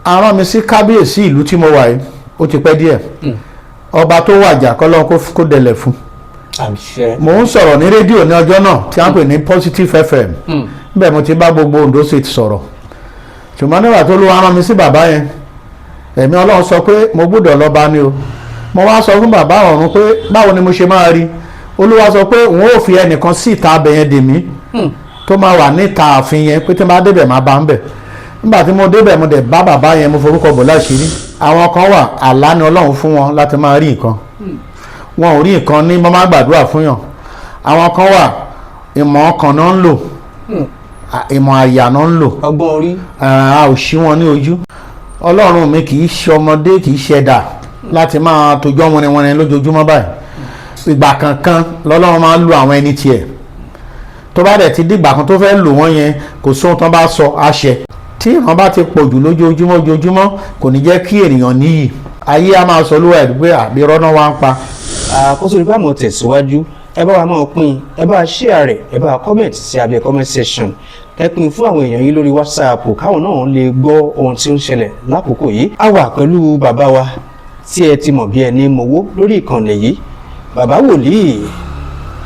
A rán mi sí kábíyèsí ìlú tí mo wà yìí. Ó ti pẹ́ díẹ̀, ọba tó wàjà, kọ́lọ́n kó dẹlẹ̀ fún. Àṣẹ. Mò ń sọ̀rọ̀ ní rédíò ní ọjọ́ náà tí a ń pè ní Positive FM. Níbẹ̀ mo ti bá gbogbo Ondo State sọ̀rọ̀. Ṣùgbọ́n nígbà tó ló wá rán mi sí bàbá yẹn, ẹ̀mí Ọlọ́run sọ pé mo gbọ́dọ̀ lọ bá ní o. Mo wá sọ fún bàbá ọ̀run pé báwo ni mo ṣe máa rí? Olúwa sọ pé òun ò fi ẹnìkan sí ìta abẹ yẹn dè mí, tó máa wà níta ààfin yẹn, pé tí n bá débẹ̀, máa bá ń bẹ̀. Nígbà tí mo débẹ̀, mo dẹ̀ bá bàbá yẹn. Mo forúkọ bò láṣìírí. Àwọn kan wà, àlá ni Ọlọ́run fún wọn láti máa rí nǹkan. Wọn ò rí nǹkan ní mo máa gbàdúrà fún yàn. Àwọn kan wà, ìmọ̀ ọkàn náà ń lò, ìmọ̀ àyà náà ń lò. Ọgbọ́n orí. A ò ṣí wọn ní ojú. Ọlọ́run mi kì í ṣe ọmọdé, kì í ṣẹ̀dá láti máa tojọ́ wọnìwọnì lójoojúmọ́ báyìí. Ìgbà kankan lọ́lọ́run máa ń lo àwọn ẹni tiẹ̀. Tó bá dẹ̀ ti dìgbà kan tó fẹ́ lò wọ́n yẹn, kò sóhun tán bá sọ àṣẹ. Tí ìran bá ti pọ̀ jù lójoojúmọ́ ojoojúmọ́, kò ní jẹ́ kí ènìyàn níyì. Ayé á máa sọ lówó ẹ̀ pé àbí rọ́nà wa ń pa. Àkóso ìgbà mọ̀ tẹ̀síwájú. Ẹ bá wa máa pín, ẹ bá wa share rẹ̀, ẹ bá wa comment sí abẹ́ comment section. Ẹ pín fún àwọn èèyàn yín lórí WhatsApp, káwọn náà lè gbọ́ ohun tí ó ń ṣẹlẹ̀ lákòókò yìí. A wà pẹ̀lú bàbá wa tí ẹ ti mọ̀ bí ẹni mowó lórí ìkànnì yìí, bàbá wòlíì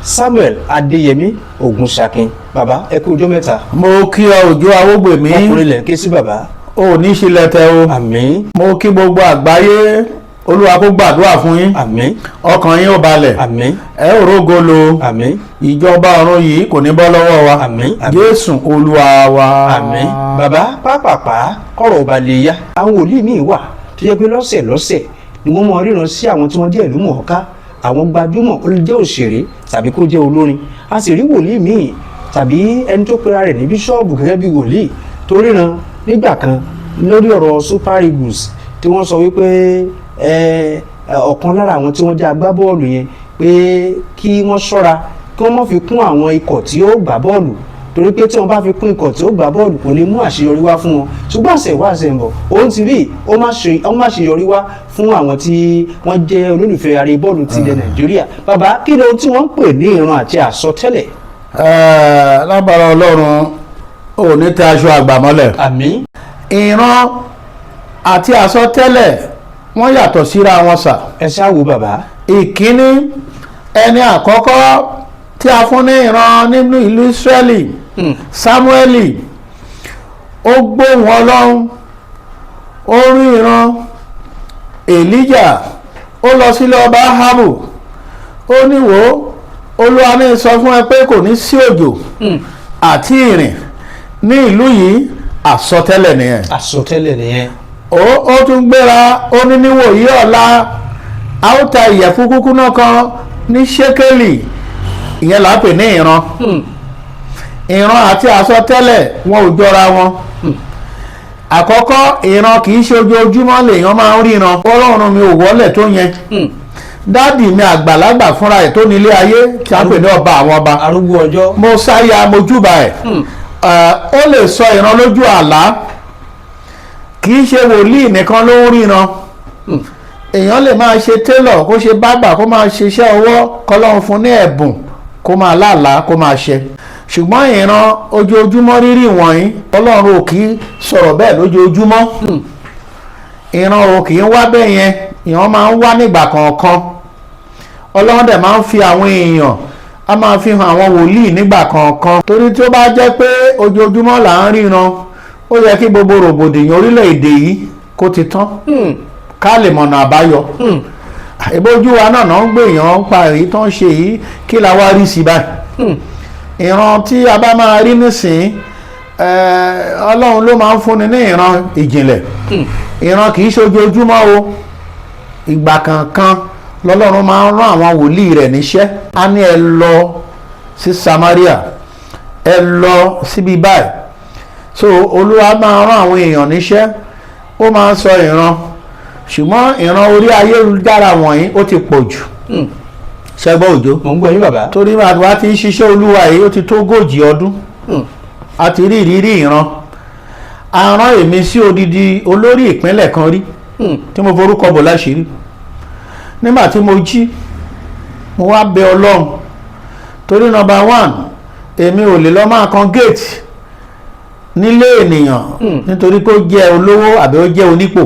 Samuel Adéyẹmí Ògúnṣakin. Bàbá, ẹ kú ọjọ́ mẹ́ta. Mo kí ọ, Òjò Awógbèmí. Ọkùnrin lẹ̀ ń ké sí, bàbá. Ò ní ṣílẹ̀ tẹ o. Àmín. Mo kí gbogbo àgbáyé. Olúwa kó gbàdúrà fún yín. Àmín. Ọkàn yín ó balẹ̀. Àmín. Ẹ ò rógo lo. Àmín. Ìjọba ọ̀run yìí kò ní bọ́ lọ́wọ́ wa. Àmín, àmín. Jésù Olúwa wa. Àmín. Bàbá, pápápá, kọ̀rọ̀ ọba lè yá. Àwọn wòlíì míì wà tó jẹ́ pé lọ́sẹ̀ lọ́sẹ̀ ni wọ́n mọ ríran sí àwọn tí wọ́n jẹ́ ìlú mọ̀ọ́ká, àwọn gbajúmọ̀, ó lè jẹ́ òṣèré tàbí kó jẹ́ olórin. A sì rí wòlíì míì tàbí ẹni tó pera rẹ̀ ní bíṣọ́ọ̀bù gẹ́gẹ́ bí wòlíì tó ríran nígbà kan lórí ọ̀rọ̀ Super Eagles, tí wọ́n sọ wípé ọ̀kan lára àwọn tí wọ́n jẹ́ agbábọ́ọ̀lù yẹn, pé kí wọ́n ṣọ́ra, kí wọ́n má fi kún àwọn ikọ̀ tí ó gbá bọ́ọ̀lù, torí pé tí wọ́n bá fi kún ikọ̀ tí ó gbá bọ́ọ̀lù, kò lè mú àṣeyọrí wá fún wọn. Ṣùgbọ́n àṣẹ wá àṣẹ ń bọ̀, òun ti rí ó má ṣeyọrí wá fún àwọn tí wọ́n jẹ́ olólùfẹ́ aré bọ́ọ̀lù ti ilẹ̀ Nàìjíríà. Bàbá, kí ni ohun tí wọ́n ń pè ní ìran àti àsọtẹ́lẹ̀? Lágbára Ọlọ́run, ò ní tẹ aṣọ àgbà mọ́lẹ̀. Àmín. Ìran àti àsọtẹ́lẹ̀, wọ́n yàtọ̀ síra wọn sà. Ẹ ṣáà wo, bàbá. Ìkíní, ẹni àkọ́kọ́ tí a fún ní ìran nínú ìlú Ísírẹ́lì, Sámúẹ́lì, ó gbóhùn Ọlọ́run, ó rí ìran. Èlíjà, ó lọ sílé ọba Áhábù, ó ní, "Wò ó, Olúwa ní sọ fún ẹ pé kò ní sí òjò àti ìrìn ní ìlú yìí." Àsọtẹ́lẹ̀ nìyẹn. Àsọtẹ́lẹ̀ nìyẹn. Ó tún gbéra, ó ní, "Níwòyí ọ̀la, a ó ta ìyẹ̀fun kúkúná kan ní ṣékélì." Ìyẹn là ń pè ní ìran. Ìran àti àsọtẹ́lẹ̀, wọn ò jọra wọn. Àkọ́kọ́, ìran kì í ṣe ojoojúmọ́ lèèyàn máa ń ríran. Ọlọ́run mi ò wọlé tó yẹn. Daddy mi àgbàlagbà fúnra ẹ̀ tó nílé ayé tí a ń pè ní ọba àwọn ọba, arúgbó ọjọ́. Mo sáyà mojúbà ẹ̀. Ó lè sọ ìran lójú àlá. Kì í ṣe wòlíì nìkan ló ń ríran. Èèyàn lè máa ṣe tailor, kó ṣe bábà, kó máa ṣiṣẹ́ ọwọ́, kọ́lọ́run fún ní ẹ̀bùn, kó máa láàlá, kó máa ṣe. Ṣùgbọ́n ìran ojoojúmọ́ rírì wọ̀nyí, Ọlọ́run ò kì í sọ̀rọ̀ bẹ́ẹ̀ lójoojúmọ́. Ìran ò kì í wá bẹ́ẹ̀ yẹn. Ìran máa ń wá nígbà kọ̀ọ̀kan. Ọlọ́run dẹ̀ máa ń fi àwọn èèyàn, a máa fi hàn àwọn wòlíì nígbà kọ̀ọ̀kan, torí tí ó bá jẹ́ pé ojoojúmọ́ là ń ríran, ó yẹ kí gbogbo rògbòdìyàn orílẹ̀-èdè yìí kó ti tán, ká lè mọ̀nà àbáyọ. Ìbójú wa náà náà ń gbé èèyàn pa èyí tó ń ṣe yìí. Kí la wá rí sí báyìí? Ìran tí a bá máa rí nísìnyí, Ọlọ́run ló máa ń fúnni ní ìran ìjìnlẹ̀. Ìran kì í ṣe ojoojúmọ́ o. Ìgbà kankan lọ́lọ́run máa ń rán àwọn wòlíì rẹ̀ níṣẹ́. Á ní, "Ẹ lọ sí Samaria, ẹ lọ síbi báyìí." So Olúwa máa rán àwọn èèyàn níṣẹ́, ó máa ń sọ ìran. Ṣùgbọ́n ìran orí ayélujára wọ̀nyí, ó ti pọ̀ jù. Ṣẹgbọ́n, Òjò? Mò ń gbọ́ yín, bàbá. Torí wàá ti ń ṣiṣẹ́ Olúwa yìí, ó ti tó 40 ọdún. A ti rí ìrírí ìran. A rán èmi sí odidi olórí ìpínlẹ̀ kan rí tí mo forúkọ bò láṣìírí. Nígbà tí mo jí, mo wá bẹ Ọlọ́run, torí number one, èmi ò lè lọ máa kan gate. Nílé ènìyàn, nítorí pé ó jẹ́ olówó àbí ó jẹ́ onípò,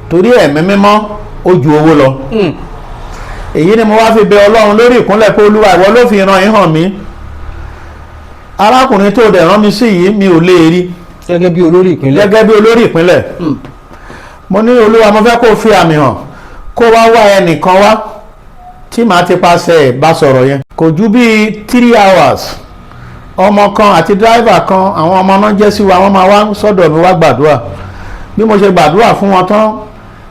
torí ẹ̀mí mímọ́ ó ju owó lọ. Èyí ni mo wá fi bẹ Ọlọ́run lórí ìkúnlẹ̀ pé, Olúwa, ìwọ ló fi ìran yìí hàn mí. Arákùnrin tó dẹ̀ rán mi sí yìí, mi ò lè rí. Gẹ́gẹ́ bí olórí ìpínlẹ̀. Gẹ́gẹ́ bí olórí ìpínlẹ̀. Mo ní, Olúwa, mo fẹ́ kó o fi àmì hàn, kó wá wá ẹnìkan wá tí màá ti paṣẹ ẹ̀ bá sọ̀rọ̀ yẹn. Kò ju bíi 3 hours, ọmọ kan àti driver kan, àwọn ọmọ náà jẹ́ sí wa, wọ́n máa wá sọ́dọ̀ mi wá gbàdúrà. Bí mo ṣe gbàdúrà fún wọn tán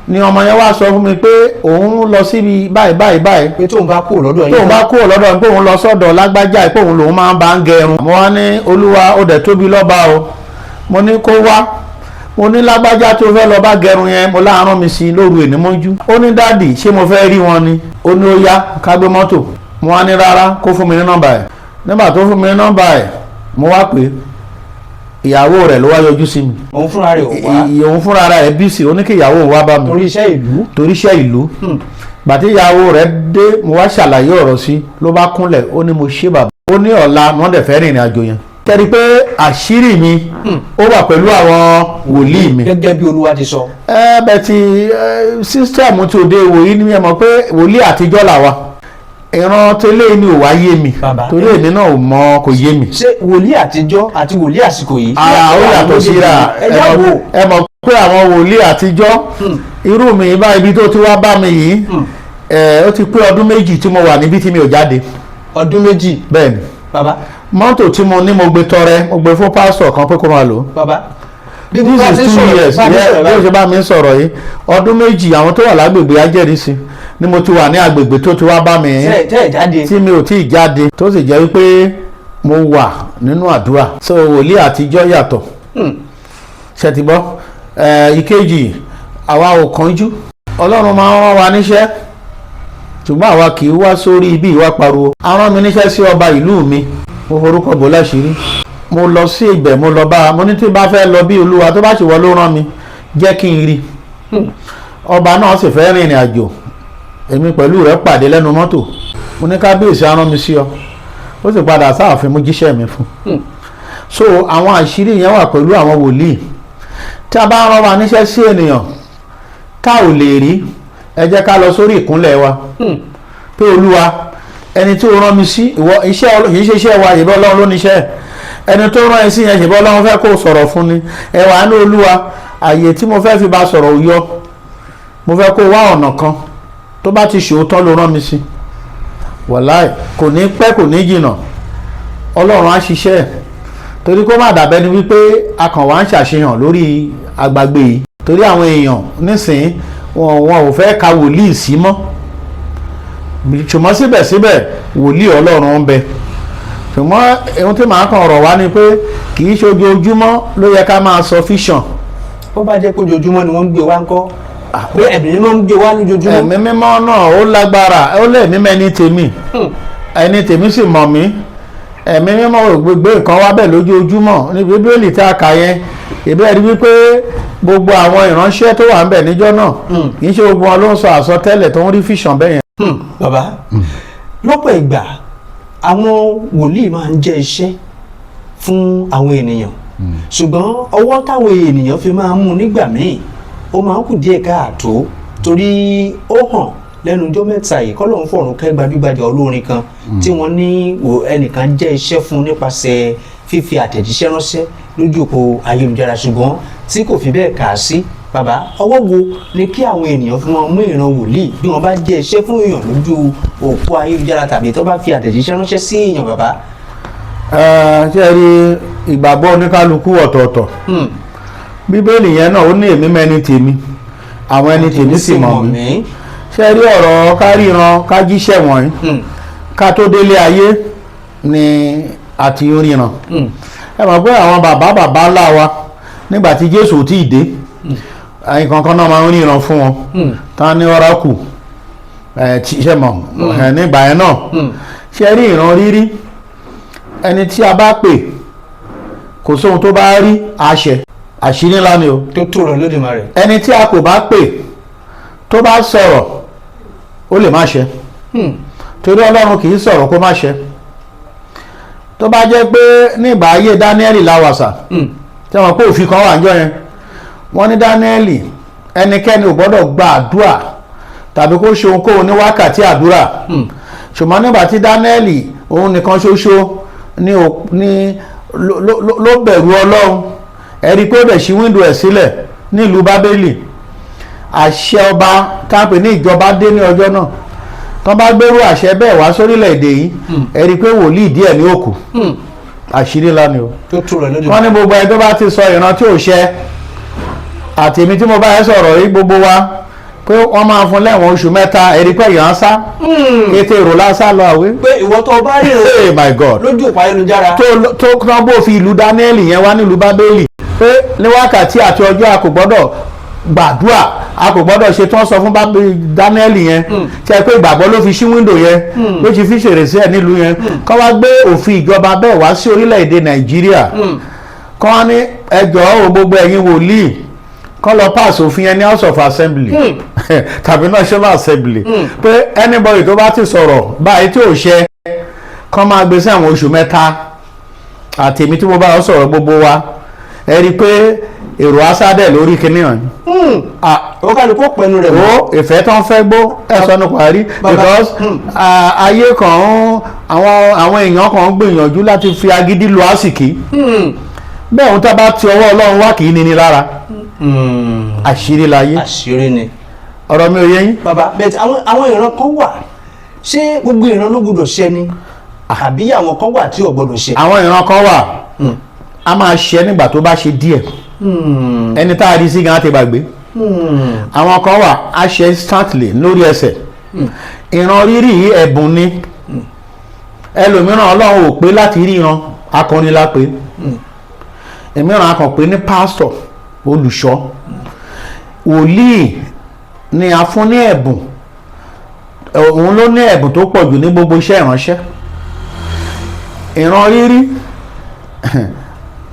ni ọmọ yẹn wá sọ fún mi pé òun lọ síbi báyìí báyìí báyìí. Pé tóun bá kúrò lọ́dọ̀ yín. Tóun bá kúrò lọ́dọ̀ mi, pé òun lọ sọ́dọ̀ lágbájá, pé òun lòun máa ń bá ń gẹrun. Mo wá ní, Olúwa, ó dẹ̀ tóbi lọ́ba o. Mo ní kó wá. Mo ní lágbájá tó fẹ́ lọ bá gẹrun yẹn, mo láàárọ̀ mi sí lóru èní mọ́jú. Ó ní, "Daddy, ṣé mo fẹ́ rí wọn ni?" Ó ní ó yá, ká gbé mọ́tò. Mo wá ní rárá, kó fún mi ní nọ́mbà ẹ̀. Nígbà tó fún mi ní nọ́mbà ẹ̀, mo wá pè é. Ìyàwó rẹ̀ ló wá yọjú sí mi. Òun fúnra rẹ̀ ò wá? Òun fúnra rẹ̀ busy, ó ní kí ìyàwó òun wá bá mi. Torí iṣẹ́ ìlú. Torí iṣẹ́ ìlú. Gbàtí ìyàwó rẹ̀ dé, mo wá ṣàlàyé ọ̀rọ̀ sí, ló bá kúnlẹ̀, ó ní, "Mo ṣe, bàbá." Ó ní ọ̀la wọ́n dẹ̀ fẹ́ rìnrìn àjò yẹn. Kẹ́rí pé àṣírí mi ó wà pẹ̀lú àwọn wòlíì mi. Gẹ́gẹ́ bí Olúwa ti sọ. Ẹ bẹ́ẹ̀ ti system tí òde ìwòyí ni, ẹ mọ̀ pé wòlíì àtijọ́ là wa. Ìran tẹ́lẹ̀ ni ò wá yé mi. Bàbá. Torí èmi náà ò mọ, kò yé mi. Ṣé wòlíì àtijọ́ àti wòlíì àsìkò yìí? Ara ó yàtọ̀ síra. Ẹ já wò. Ẹ mọ̀ pé àwọn wòlíì àtijọ́, irú mi bá ibi tó ti wá bá mi yìí, ẹ ó ti pé ọdún 2 tí mo wà níbí tí mi ò jáde. Ọdún 2? Bẹ́ẹ̀ ni. Bàbá. Mọ́tò tí mo ní, mo gbé tọrẹ, mo gbé fún pásítọ̀ kan pé kó máa lò ó. Bàbá, bí This is 2 years bí ó ṣe bá mi sọ̀rọ̀ yìí. Ọdún 2, àwọn tó wà lágbègbè ajẹ́rìísí ni mo ti wà ní agbègbè tó ti wá bá mi yìí tẹ́ ẹ̀ jáde. tí mi ò tí ì jáde, tó sì jẹ́ wípé mo wà nínú àdúrà. So wòlíì àtijọ́ yàtọ̀. Ṣe ti gbọ́? Ìkejì, àwa ò kánjú. Ọlọ́run máa ń rán wa níṣẹ́, ṣùgbọ́n àwa kì í wá sórí ibi ìwà pariwo. A rán mi níṣẹ́ sí ọba ìlú mi, mo forúkọ bò láṣìírí. Mo lọ sí ibẹ̀, mo lọ bá a. Mo ní tí n bá fẹ́ lọ bí, Olúwa, tó bá sì wọ́ ló rán mi, jẹ́ kí n rí ọba náà. Sì fẹ́ rìnrìn àjò, èmi pẹ̀lú rẹ̀ pàdé lẹ́nu mọ́tò. Mo ní, "Kábíyèsí, a rán mi sí ọ." Ó sì padà sáàfin, mú jíṣẹ́ mi fún. So àwọn àṣírí yẹn wà pẹ̀lú àwọn wòlíì. Tí a bá rán wa níṣẹ́ sí ènìyàn tá ò lè rí, ẹ jẹ́ ká lọ sórí ìkúnlẹ̀ wa pé, Olúwa, ẹni tí ó rán mi sí, ìwọ iṣẹ́ kì í ṣe iṣẹ́ wa, ìbọn Ọlọ́run ló níṣẹ́. Ẹni tó rán ẹ sí yẹn, ìbọn Ọlọ́run fẹ́ kó sọ̀rọ̀ fún ni. Ẹ wà ní, Olúwa, àyè tí mo fẹ́ fi bá sọ̀rọ̀ ò yọ, mo fẹ́ kó wá ọ̀nà kan. Tó bá ti ṣòótọ́ ló rán mi sí, wàláì, kò ní pẹ́, kò ní jìnà, Ọlọ́run á ṣiṣẹ́ ẹ̀. Torí kó má dàbẹ́ ni wípé a kàn wá ń ṣàṣehàn lórí agbègbè yìí, torí àwọn èèyàn nísìnyí, wọn ò fẹ́ ka wòlíì sí mọ́. Ṣùgbọ́n síbẹ̀síbẹ̀, wòlíì Ọlọ́run ń bẹ. Ṣùgbọ́n ohun tí màá kàn rọ̀ wá ni pé kì í ṣe ojoojúmọ́ ló yẹ ká máa sọ vision. Ó bá jẹ́ pé ojoojúmọ́ ni wọ́n ń gbé wá ńkọ́, pé ẹ̀mí mímọ́ ń gbé wá lójoojúmọ́? Ẹ̀mí mímọ́ náà ó lágbára, ó lé ẹ̀mí mẹ́ni tèmi, ẹni tèmi sì mọ̀ mí. Ẹ̀mí mímọ́ ò gbégbé nǹkan wá bẹ́ẹ̀ lójoojúmọ́. Ní Bíbélì tá a kà yẹn, ìbéèrè wípé gbogbo àwọn ìránṣẹ́ tó wà ń bẹ̀ níjọ́ náà, kì í ṣe gbogbo wọn ló ń sọ àsọtẹ́lẹ̀, tó ń rí vision bẹ́ẹ̀ yẹn. Bàbá, lọ́pọ̀ ìgbà àwọn wòlíì máa ń jẹ́ iṣẹ́ fún àwọn ènìyàn, ṣùgbọ́n ọwọ́ táwọn ènìyàn fi máa ń mú nígbà míì, ó máa ń kù díẹ̀ káàtó, torí ó hàn lẹ́nu ọjọ́ mẹ́ta yìí, kọ́ lóun fọ̀rùn kẹ́ gbajúgbajà olórin kan tí wọ́n ní ẹnìkan jẹ́ iṣẹ́ fún nípasẹ̀ fífi àtẹ̀jíṣẹ́ ránṣẹ́ lójú òpó ayélujára, ṣùgbọ́n tí kò fi bẹ́ẹ̀ kà á sí. Bàbá, ọwọ́ wo ni kí àwọn ènìyàn fi wọn mú ìran wòlíì bí wọ́n bá jẹ́ iṣẹ́ fún èèyàn lójú òpó ayélujára tàbí tó bá fi àtẹ̀jíṣẹ́ ránṣẹ́ sí èèyàn, bàbá? Ẹ ṣe rí, ìgbàgbọ́ oníkálukú ọ̀tọ̀ọ̀tọ̀. Bíbélì yẹn náà, ó ní èmi mẹ́ni tèmi, àwọn ẹni tèmi sì mọ̀ mí. Ṣe rí ọ̀rọ̀ káríran, kájíṣẹ́ wọ̀nyí, ká tó délé ayé ni àti ríran. Ẹ mọ̀ pé àwọn bàbá bàbá ńlá wa, nígbà tí Jésù ò tí ì dé, nǹkan kan náà máa ń ríran fún wọn tán ní ọ́rákù ẹ̀ tí ṣe mọ̀ ẹ̀ nígbà yẹn náà. Ṣe rí ìran rírí, ẹni tí a bá pè, kò sóhun tó bá rí àṣẹ, àṣírí ńlá ni o. Tó tó rọ Olódùmarè. Ẹni tí a kò bá pè, tó bá sọ̀rọ̀, ó lè má ṣe, torí Ọlọ́run kì í sọ̀rọ̀ kó má ṣe. Tó bá jẹ́ pé Ọlọ́run ló rán ẹ sí, Tó bá jẹ́ pé nígbà ayé Dáníẹ́lì láwàsà tí wọ́n pé òfin kan wà níjọ́ yẹn, wọ́n ní Dáníẹ́lì, ẹnikẹ́ni ò gbọ́dọ̀ gba àdúrà tàbí kó ṣe ohunkóhun ní wákàtí àdúrà. Ṣùgbọ́n nígbà tí Dáníẹ́lì òun nìkan ṣoṣo ní ní ló bẹ̀rù Ọlọ́run, ẹ rí i pé ó dẹ̀ ṣí window ẹ̀ sílẹ̀ nílùú Bábélì, àṣẹ ọba tápè ní ìjọba dé ní ọjọ́ náà. Tọ́ bá gbérú àṣẹ bẹ́ẹ̀ wá sórílẹ̀-èdè yìí, ẹ rí i pé wòlíì díẹ̀ ní òkú. Àṣírí ńlá ni o. Tó tó rẹ̀ lójú. Wọ́n ní gbogbo ẹni tó bá ti sọ ìran tí ò ṣẹ, àti èmi tí mo bá yẹ sọ̀rọ̀ yìí, gbogbo wa, pé wọ́n máa fún lẹ́wọ̀n oṣù 3. Ẹ rí i pé èèyàn á sá kété, èrò lásán lọ àwé. Pé ìwọ tó bá rí Hey my God! lójú òpó ayélujára. Tó tán bó fi ìlú Dáníẹ́lì yẹn wá nílùú Bábélì pé ní wákàtí àti ọjọ́ a kò gbọ́dọ̀ gbàdúrà, a kò gbọ́dọ̀ ṣe, tí wọ́n sọ fún Dáníẹ́lì yẹn tí ẹ pé ìgbàgbọ́ ló fi ṣí window yẹn, ló ti fi ṣèrèsí ẹ̀ nílùú yẹn, kọ́ wá gbé òfin ìjọba bẹ́ẹ̀ wá sí orílẹ̀-èdè Nàìjíríà, kọ́ wá ní ẹjọ́ o, gbogbo ẹ̀yin wòlíì, kọ́ lọ pass òfin yẹn ní House of Assembly tàbí National Assembly pé anybody tó bá ti sọ̀rọ̀ báyìí tí ò ṣe, kọ́ máa gbé sí àwọn oṣù 3, àti èmi tí mo bá sọ̀rọ̀, gbogbo wa, ẹ rí i pé èrò asádẹ̀ lórí kinní ọ̀hún. Ó kálukú pẹ̀lú rẹ̀ mọ́. Ó ìfẹ́ tó ń fẹ́ gbó ẹ̀ sọnù parí because ayé kan ń àwọn èèyàn kan ń gbìyànjú láti fi agídí lu àsìkí bẹ́ẹ̀. Ohun tá a bá ti ọwọ́ Ọlọ́run wá kì í nini lára. Àṣírí láyé. Àṣírí ni. Ọ̀rọ̀ mi ò yé yín? Bàbá, bẹ́ẹ̀ àwọn ìran kan wà, ṣé gbogbo ìran ló gbọ́dọ̀ ṣẹ ni, àbí àwọn kan wà tí ò gbọ́dọ̀ ṣẹ? Àwọn ìran kan wà, a máa ṣe nígbà tó bá ṣe díẹ̀, ẹni tá a rí sí gan á ti gbàgbé. Àwọn kan wà, á ṣe instantly lórí ẹsẹ̀. Ìran rírì yìí, ẹ̀bùn ni. Ẹlòmíràn, Ọlọ́run ò pé láti ríran, akọni la pé. Ìmíràn, a kàn pé ní pásítọ̀, olùṣọ́. Wòlíì ni a fún ní ẹ̀bùn, òun ló ní ẹ̀bùn tó pọ̀ jù ní gbogbo iṣẹ́ ìránṣẹ́. Ìran rírí,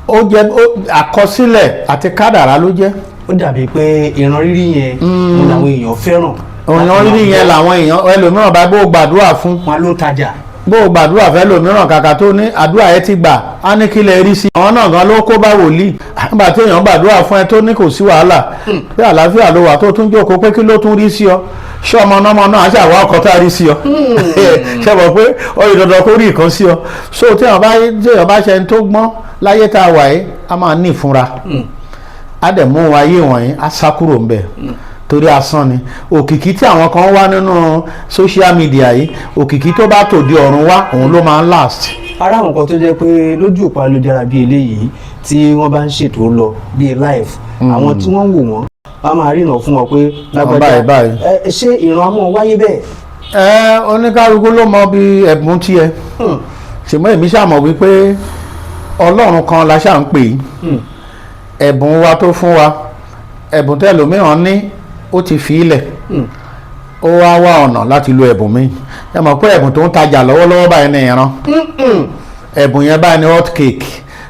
ó jẹ́ àkọsílẹ̀ àti kádàrá ló jẹ́. Ó dàbí pé ìran rírí yẹn òun làwọn èèyàn fẹ́ràn. Ìran rírí yẹn làwọn èèyàn. Ẹlòmíràn bá bó gbàdúrà fún, Wọn ló ń tajà. Bó o gbàdúrà fẹ́ lòmíràn, kàkà tó ní àdúrà ẹ ti gbà, á ní kí lè rí sí i. Àwọn náà gan ló kó bá wòlíì. Nígbà tí èèyàn gbàdúrà fún ẹ tó ní kò sí wàhálà, pé àlàáfíà ló wà, tó tún jókòó pé kí ló tún rí sí ọ, ṣé ọmọ náà náà aṣàwọ̀ ọkọ̀ tá a rí sí ọ, ṣe mọ̀ pé ó yẹ dandan kó rí nǹkan sí ọ? So tí èèyàn bá ṣe ẹni tó gbọ́n láyé tá a wà yìí, a máa ní ìfúnra, á dẹ̀ mú ayé wọ̀nyí, á sá kúrò ń bẹ̀, torí asán ni òkìkí tí àwọn kan wá nínú social media yìí. Òkìkí tó bá tòde ọ̀run wá, òun ló máa ń last. Ara àwọn kan tó jẹ́ pé lójú òpó ayélujára bíi eléyìí tí wọ́n bá ń ṣètò lọ bíi live, àwọn tí wọ́n ń wò wọ́n, wọ́n máa ríran fún wọn pé lágbájá. Báyìí, báyìí. Ẹ ṣé ìran amọ̀ wáyé bẹ́ẹ̀? Ẹ oníkálukú ló mọ bí ẹ̀bùn tiẹ̀, ṣùgbọ́n èmi ṣàmọ̀ wípé Ọlọ́run kan la ṣà ń pè é. Ẹ̀bùn wa tó fún wa, ẹ̀bùn tẹ́lòmíràn ní, ó ti fi ilẹ̀, ó wá wá ọ̀nà láti lo ẹ̀bùn mi. Ẹ mọ̀ pé ẹ̀bùn tó ń tajà lọ́wọ́lọ́wọ́ báyìí ní ìran. Ẹ̀bùn yẹn báyìí ní hot cake,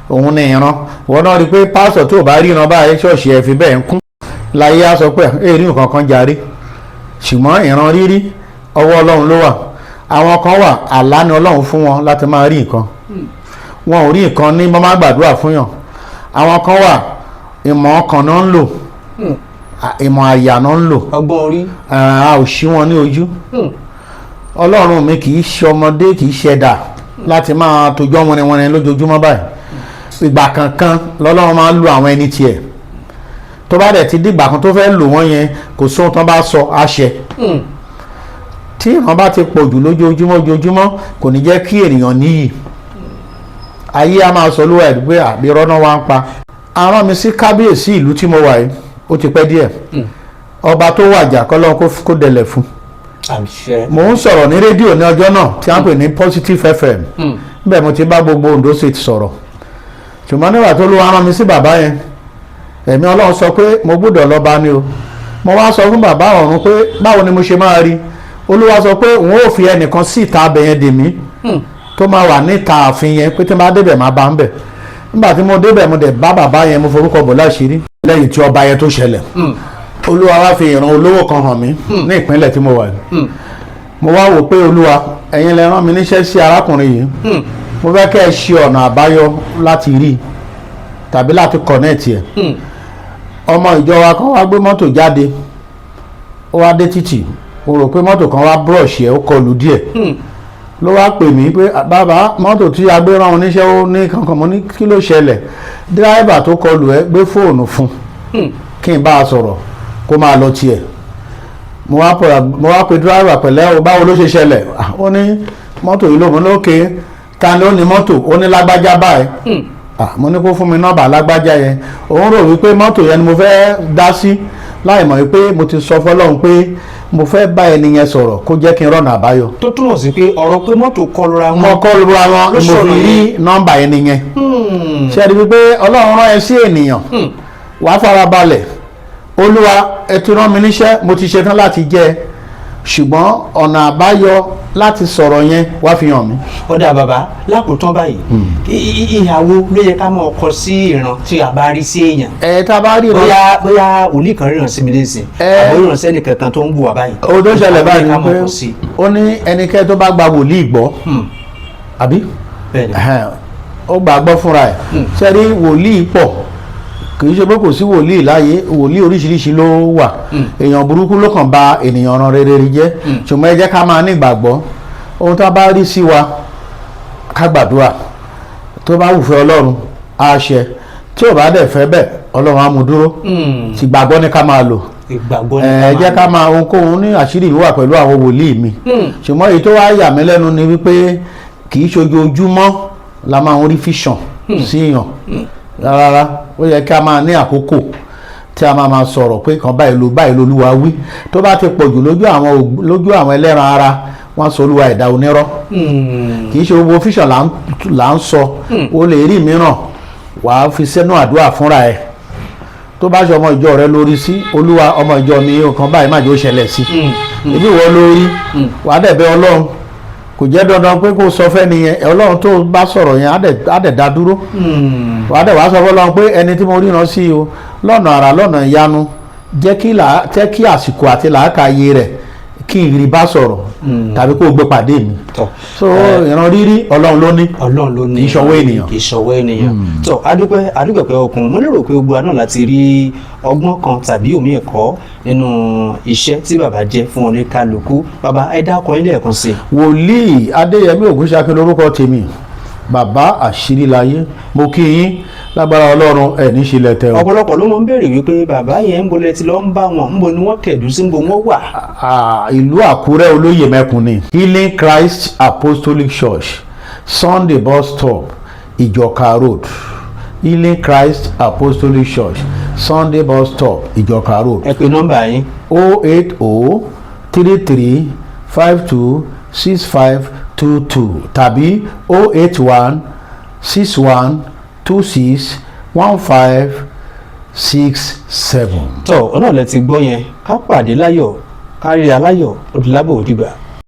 òun ní ìran. Ìwọ náà rí i pé pásítọ̀ tó bá ríran báyìí, ṣọ́ọ̀ṣì ẹ̀ fi bẹ́ẹ̀ ń kún láyé, á sọ pé èrí nǹkan kan jàre. Ṣùgbọ́n ìran rírí, ọwọ́ Ọlọ́run ló wà. Àwọn kan wà, àlá ni Ọlọ́run fún wọn láti máa rí nǹkan. Wọn ò rí nǹkan ní mọ́ máa gbàdúrà fún yàn. Àwọn kan wà, ìmọ̀ ọkàn náà ń lò, ìmọ̀ àyà náà ń lò. Ọgbọ́n orí. A ò ṣí wọn ní ojú. Ọlọ́run mi kì í ṣe ọmọdé, kì í ṣẹ̀dá láti máa tójọ́ wọnìwọnì lójoojúmọ́ báyìí. Ìgbà kankan lọ́lọ́run máa ń lo àwọn ẹni tiẹ̀. Tó bá dẹ̀ ti dìgbà kan tó fẹ́ lò wọ́n yẹn, kò sóhun tán bá sọ àṣẹ. Tí ìran bá ti pọ̀ jù lójoojúmọ́ ojoojúmọ́, kò ní jẹ́ kí ènìyàn níyì. Ayé a máa sọ lówó ẹ̀ pé àbí rọ́nà wa ń pa. A rán mi sí kábíyèsí ìlú tí mo wà yìí, ó ti pẹ́ díẹ̀, ọba tó wàjà, kọ́lọ́n kó dẹlẹ̀ fún. Àṣẹ. Mò ń sọ̀rọ̀ ní rédíò ní ọjọ́ náà tí a ń pè ní Positive FM. Bẹ́ẹ̀ mo ti bá gbogbo Ondo State sọ̀rọ̀. Ṣùgbọ́n nígbà tó ló wá rán mi sí bàbá yẹn, ẹ̀mí Ọlọ́run sọ pé mo gbọ́dọ̀ lọ bá ní o. Mo wá sọ fún bàbá ọ̀run pé báwo ni mo ṣe máa rí? Olúwa sọ pé òun ò fi ẹnìkan sí ìta abẹ yẹn dè mí, tó máa wà níta ààfin yẹn, pé tí n bá débẹ̀, máa bá ń bẹ̀. Nígbà tí mo débẹ̀, mo dẹ̀ bá bàbá yẹn, mo forúkọ bò láṣìírí. Lẹ́yìn tí ọba yẹn tó ṣẹlẹ̀, Olúwa wá fi ìran olówó kan hàn mí ní ìpínlẹ̀ tí mo wà yìí. Mo wá wò pé, Olúwa, ẹ̀yin lẹ rán mi níṣẹ́ sí arákùnrin yìí. Mo fẹ́ kẹ́ ẹ ṣe ọ̀nà àbáyọ láti rí i tàbí láti connect ẹ̀. Ọmọ ìjọ wa kan wá gbé mọ́tò jáde, ó wá dé títì, mo rò pé mọ́tò kan wá brush ẹ̀, ó kọlù díẹ̀. Ló wá pè mí pé, "Bàbá, mọ́tò tí a gbé rán oníṣẹ́, ó ní kankan." Mo ní, "Kí ló ṣẹlẹ̀?" "Dírẹ́bà tó kọlù ẹ, gbé fóònù fún kí n bá a sọ̀rọ̀ kó máa lọ tiẹ̀." Mo wá pe dírẹ́bà, "Pẹ̀lẹ́ o, báwo ló ṣe ṣẹlẹ̀?" "Ah," ó ní, "mọ́tò yìí ló mú lókè." "Ta ló ní mọ́tò?" Ó ní, "Lágbájá báyìí." "Ah," mo ní, "kó fún mi nọ́mbà lágbájá yẹn." Òun rò wípé mọ́tò yẹn ni mo fẹ́ dá sí, láì mọ̀ wípé mo ti sọ fọlọ́run pé mo fẹ́ bá ẹni yẹn sọ̀rọ̀ kó jẹ́ kí n rọ̀nà àbáyọ. Tó túmọ̀ sí pé ọ̀rọ̀ pé mọ́tò kọlura Mo wọn kọ́ lura wọn ló ni mo fi sọ̀rọ̀. rí nọ́mbà ẹni yẹn. Ṣe rí wípé Ọlọ́run rán ẹ sí ènìyàn, wàá farabalẹ̀. "Olúwa, ẹ ti rán mi níṣẹ́, mo ti ṣetán láti jẹ́ ẹ, ṣùgbọ́n ọ̀nà àbáyọ láti sọ̀rọ̀ yẹn, wá fi hàn mí." Ó dáa bàbá, lákòótán báyìí, ìhàwó ló yẹ ká máa kọ sí ìran tí a bá rí sí èèyàn? Ẹ tá a bá rí ìran Bóyá wòlíì kan ríran sí mi lẹ́sìn, àbó ríran sẹ́nì kankan tó ń bù wá báyìí, Ohun tó ṣẹlẹ̀ báyìí ká ni máa pé kọ sí. ó ní ẹnikẹ́ni tó bá gba wòlíì gbọ́, àbí? Bẹ́ẹ̀ni. Ẹ̀hẹ́n, ó gbàgbọ́ fúnra ẹ̀. Ṣe rí, wòlíì pọ̀, kì í ṣe pé kò sí wòlíì láyé. Wòlíì oríṣiríṣi ló wà. Èèyàn burúkú ló kàn ba ènìyàn ran rere jẹ́. Ṣùgbọ́n ẹ jẹ́ ká máa ní ìgbàgbọ́. Ohun tá a bá rí sí wa, ká gbàdúrà. Tó bá wù fẹ́ Ọlọ́run, á ṣe. Tí ò bá dẹ̀ fẹ́ bẹ́ẹ̀, Ọlọ́run á mú dúró. Tí gbàgbọ́ ní ká máa lò. Ìgbàgbọ́ ní Ẹ jẹ́ ká máa ohunkóhun ní àṣírí mi wà pẹ̀lú àwọn wòlíì mi. Ṣùgbọ́n èyí tó wá yà mí lẹ́nu ni wípé kì í ṣojoojúmọ́ la máa ń rí vision sí yàn rárá. Ó yẹ ká máa ní àkókò tí a máa máa sọ̀rọ̀ pé kan báyìí ló báyìí lolúwa wí. Tó bá ti pọ̀ jù lójú àwọn ẹlẹ́ran ara, wọ́n sọ olúwa ẹ̀dá onírọ́. Kì í ṣe gbogbo vision là ń sọ. O lè rí mìíràn, wàá fi sẹ́nu àdúrà fúnra ẹ̀. Tó bá ṣe ọmọ ìjọ rẹ lórí sí, "Olúwa, ọmọ ìjọ mi, nǹkan báyìí má jẹ́ ó ṣẹlẹ̀ sí ibi." Ìwọ lórí wàá dẹ̀ bẹ̀ Ọlọ́run. Kò jẹ́ dandan pé kó sọ fẹ́ nìyẹn. Ọlọ́run tó bá sọ̀rọ̀ yẹn á dẹ̀ dá dúró. Wàá dẹ̀ wàá sọ fọlọ́run pé ẹni tí mo ríran sí o, lọ́nà àrà, lọ́nà ìyanu, jẹ́ kí àsìkò àti làákàyè rẹ̀ kí n rí bá sọ̀rọ̀ tàbí kó o gbé pàdé mi. So ìran rírí, Ọlọ́run ló ní. Ọlọ́run ló ní. Kì í ṣọwọ́ ènìyàn. Kì í ṣọwọ́ ènìyàn. Tó adúpẹ́, adúpẹ́ pé ọkùn mo lérò pé gbogbo àná láti rí ọgbọ́n kan tàbí òmíì ẹ̀kọ́ nínú iṣẹ́ tí bàbá jẹ́ fún oníkálukú. Bàbá, ẹ dákọ ilé ẹ̀kan sí i. Wòlíì Adéyẹmí Ògúnṣakin lórúkọ tèmi, Bàbá Àṣíríláyé. Mo kí yín. Lágbára Ọlọ́run, ẹ̀ ní ṣílẹ̀ tẹ o. Ọ̀pọ̀lọpọ̀ ló mọ̀ ń béèrè wípé bàbá yẹn, ń bolẹ̀ tí lọ́ ń bá wọn, ń bo ni wọ́n tẹ̀dú sí, ń bo wọ́n wà? Ah, ìlú Àkúrẹ́, Olóyè Mẹ́kun ni. Healing Christ Apostolic Church, Sunday Bus Stop, Ìjọka Road. Healing Christ Apostolic Church, Sunday Bus Stop, Ìjọka Road. Ẹ pe nọ́mbà yín. 08033526522 tàbí 08161261567. Tọ́ ọ̀nà lẹ ti gbọ́ yẹn. Ká pàdé láyọ̀, ká ríra láyọ̀. Ó di lábọ̀, òdìgbà.